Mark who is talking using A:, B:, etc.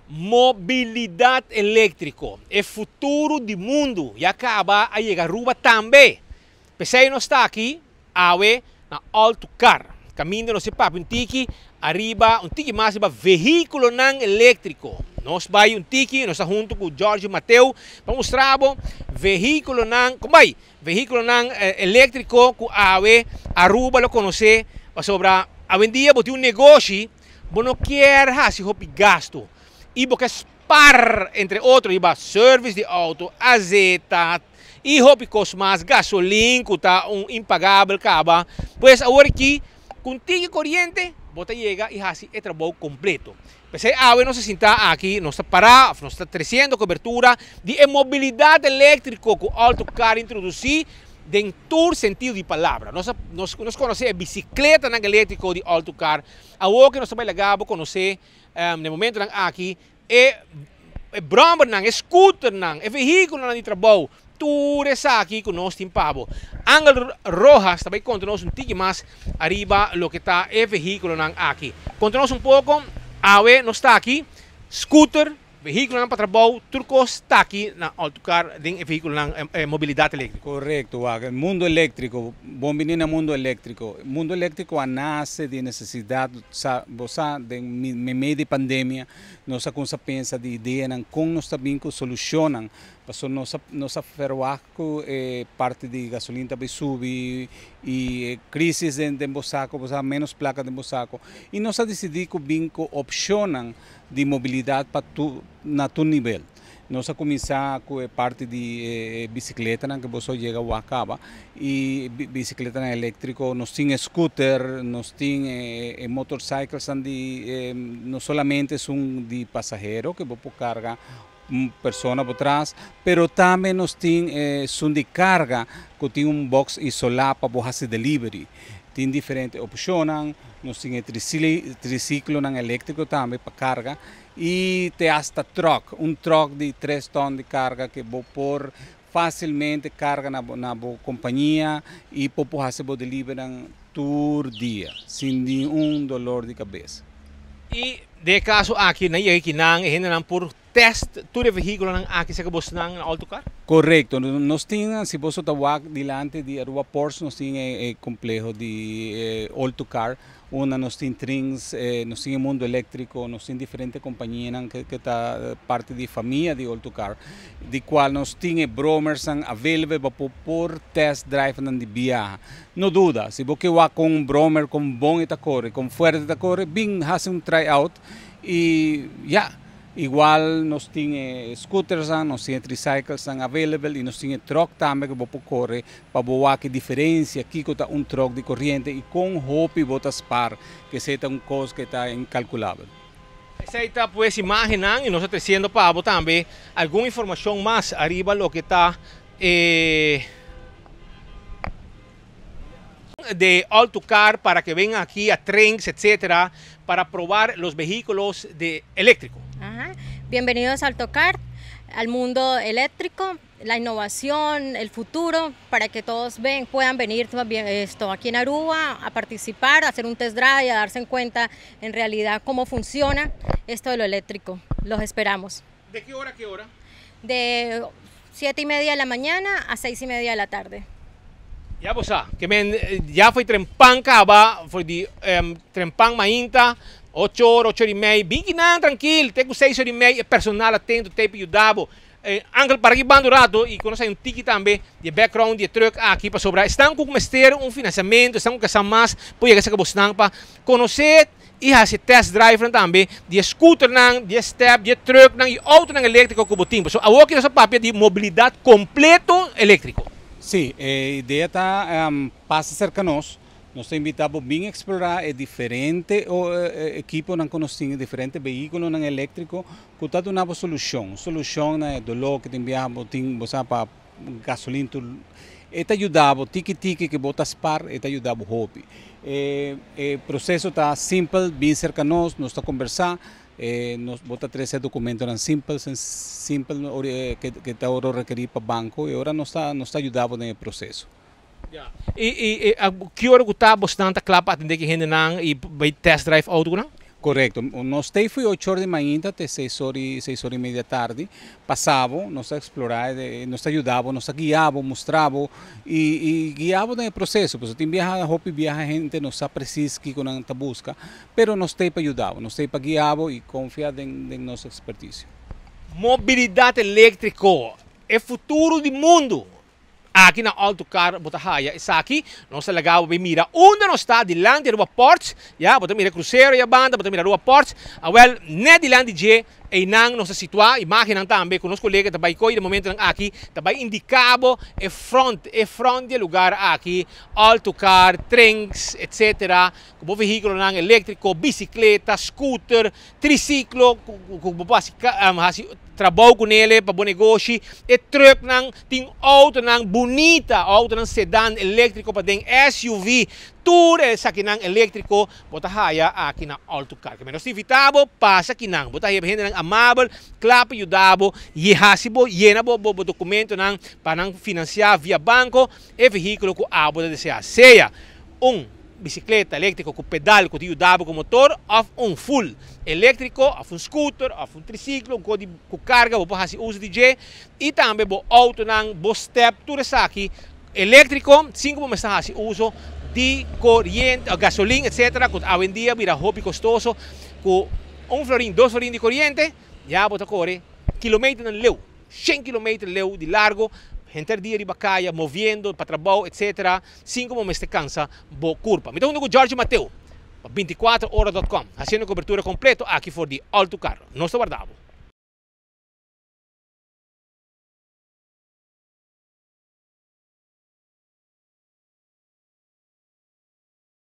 A: Mobilidat eléktriko, e futuro di mundu, ya kaba a yega Aruba tambe. P'esei nos ta aki awe na All to Car, kaminda nos e papia un tiki ariba, un tiki mas riba vehíkulonan eléktriko. Nos bai un tiki, nos ta huntu ku Giorgio Mateo pa mustra bo vehíkulonan, kon bai? Vehíkulonan eléktriko ku awe Aruba lo konosé, pasobra awendia bo tin un negoshi. Bo no kier hasi hopi gastu i bo ke spar entre otro riba service di auto, azeta i hopi kos mas, gasolin ku ta un impagabel kaba. Pues awor aki ku un tiki koriente bo ta yega i hasi e trabou kompleto. P'esei awe nos a sinta aki, nos ta pará òf nos ta tresiendo kobertura di e mobilidat eléktriko ku Altocar introdusí den tur sentido di palabra. Nos a nos nos konosé e bisikletanan eléktriko di Altocar. Awor ke nos ta bai laga bo konosé na e momentonan aki e e bròmbernan, e scooternan, e vehíkulonan di trabou, tur esaki ku nos tin pa bo. Angel Rojas ta bai konta nos un tiki mas ariba loke ta e vehíkulonan aki. Konta nos un poko, awe nos ta aki, scooter, Vehíkulonan pa trabou, tur kos ta aki na Altocar den e vehíkulonan mobilidat eléktriko.
B: Korekto, wak. E mundu eléktriko, bon bini na mundu eléktriko. Mundu eléktriko a nase di e nesesidat, sa, bo sa den meimei di pandemia nos a kumsa pensa di ideanan kon nos ta bin ku solushonnan, pasobra nos a nos a ferwagt ku e parti di gasolin ta bai subi i e krisis den den bo sako, bo sa ménos plaka den bo sako. I nos a disidí ku bin ku opshonnan di mobilidat pa tur na tur nivel. Nos a kuminsá ku e parti di e bisikletanan ku boso a yega wak kaba i bisikletanan eléktriko, nos tin e scooter, nos tin e motorcyclesnan di no solamente esun di pasahero ku bo por karga un persona por tras, pero tambe nos tin esun di karga ku tin un box isolá pa bo hasi delivery. Tin diferente opshonnan, nos tin e trisiklonan eléktriko tambe pa karga i te asta tròk, un tròk di tres tòn di karga ke bo por fásilmente karga na bo na bo kompania i por por hasi bo deliverynan tur dia sin ningun dolor di kabes.
A: I den e kaso aki nan yega kinan e hendenan por Test tur e vehíkulonan aki seka bosnan na Altocar?
B: Korekto. Nos tin, si boso ta wak dilanti di Aruba Ports, nos tin e kompleho di Altocar, unda nos tin trins, nos tin e mundo eléktriko, nos tin diferente kompanianan ke ta parti di famia di Altocar, di kual nos tin e bromersnan available pa por por test drive nan di biaha. No duda, si bo ke wak kon un bromer, kon bon e ta kore, kon fuerte e ta kore, bin hasi un try out i ya. Igual nos tin e scootersnan, nos tin e tricyclesnan available y nos tin e truck tambe cu bo por core pa bo wak e diferencia kico ta un truck di coriente y con hopi bo ta spaar, cu esey ta un cos cu ta incalculabel.
A: Esey ta pues imagennan y nos ta treciendo pa bo tambe algun informacion mas ariba loke ta e. De Altocar para que vengan aquí a Trinks, etcétera, para probar los vehículos de eléctrico.
C: Ajá. Bienvenidos a Altocar, al mundo eléctrico, la innovación, el futuro, para que todos ven, puedan venir esto, aquí en Aruba a participar, a hacer un test drive, a darse en cuenta en realidad cómo funciona esto de lo eléctrico. Los esperamos.
A: ¿De qué hora a qué hora?
C: De 7:30 de la mañana a 6:30 de la tarde.
A: Ya bo sa, ke men ya foi trempan kaba, for di trempan mainta, ocho ora, ocho ora i mei, bin kinan trankil, te ku seis ora i mei e personal atento t'ei pa yuda bo. Angel para aki banda un rato i ku nos hay un tiki tambe di e background di e truck aki, pasobra esnan ku mester un finansiamentu, esnan ku ke sa mas por yega serka bosnan pa konosé I hasi test drivenan tambe di e scooternan, di e step, di e trucknan i autonan eléctrico cu bo tin. Pasobra awor ki nos a papia di mobilidad completo eléctrico.
B: Sí, e idea ta pasa cerca nos. Nos ta invita bo bin explora e diferente equiponan cu nos tin, e diferente vehiculonan eléctrico cu ta duna bo solucion. Solucion na e dolor cu tin biaha bo tin, bo sa pa gasolin tur e ta yuda bo tiki tiki ke bo ta spar e ta yuda bo hopi. E e proseso ta simpel bin serka nos, nos ta kombersá e nos bo ta trese e dokumentonan simpel simpel ke ke ta ora rekerí pa banko i ora nos ta nos ta yuda bo den e proseso.
A: Ya. I i ki ora ku ta bosnan ta kla pa atendé ki hendenan i bai test drive outo ku nan?
B: Korekto. Nos ta for di 8 or di mainta te 6 or i 6 or i mei di atardi. Pasa bo, nos ta eksplorá, nos ta yuda, nos ta guia, mustra i guia den proseso. Pues tin biaha, hopi biaha hende no sa presis kiko nan ta buska, pero nos ta pa yuda, nos ta pa guia i konfia den nos ekspertisio.
A: Mobilidat eléktriko e futuro di mundu. Aki na All To Car bo ta haya esaki, nos a laga bo mira unda nos ta dilanti Aruba Ports, ya, bo ta mira krusero ei banda, bo ta mira Aruba Ports, awèl, net dilanti dje, einan nos ta situá, imágen tambe ku nos kolega ta bai koi di momento aki, ta bai indiká bo e front di lugá aki, All To Car, Trinks, etc. Komo vehíkulo eléktriko, bisikleta, scooter, trisiklo, ku hasi trabou kuné pa bo negoshi, e truck nan, tin outo nan bunita, outo nan sedan eléktriko pa den SUV, tur esaki nan eléktriko, bo ta haya aki na All To Car. Nos ta invitá bo, pasa akinan, bo ta haya hende nan amabel, kla pa yuda bo, i hasi bo, yena bo, bo, bo dokumento nan pa nan finansiá via banko e vehíkulo ku abo ta deseá. Sea un bisikleta eléktriko ku pedal ku ta yuda ku motor, òf un full eléktriko, òf un scooter, òf un trisiklo, un ku karga, bo por hasi uso di dje, i tambe bo outo nan, bo step, tur esaki eléktriko, sin ku bo hasi uso di koriente, gasolin, etc. Ku awendia bira hopi kostoso, ku un florin, 2 florin di koriente, ya bo ta kore kilometer nan leu, 100 kilometer leu di largu, henter dia riba kaya, moviendo pa trabou, etc. Sin ku bo kansa bo kurpa. Mi ta ku George Mateo, 24ora.com, hasiendo kobertura kompleto aki for di All To Car. Nos ta warda bo.